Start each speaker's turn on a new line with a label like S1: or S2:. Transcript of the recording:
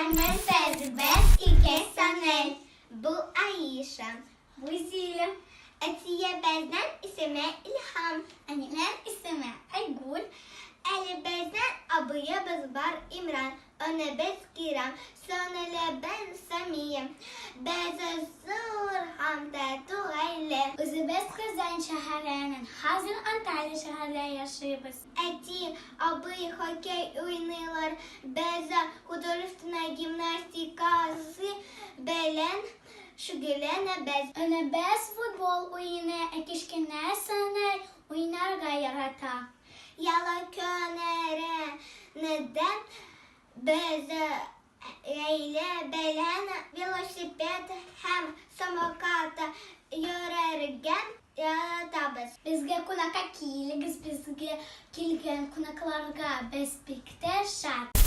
S1: Исәнмесез, без Илгиз Санель. Бу Аиша. Бу Зиля. Әтиебезнең исеме Илһам. Әнинең исеме Айгүл. Әле безнең абыебыз бар Имран, энебез Кирам, сеңелебез Самия. Без зур һәм тату гаилә.
S2: Үзебез Казан шәһәреннән, хәзер Анталия шәһәрендә яшибез.
S1: Әти, абый хоккей уйныйлар, без художественная гимнастикасы белән шөгыльләнәбез.
S2: Энебез футбол уйный, ә кечкенә Санель уйнарга ярата.
S1: Ял көннәрендә без гаилә белән велосипед һәм самокатта йөрергә яратабыз.
S2: Безгә кунакка килегез, безгә килгән кунакларга без бик тә шат.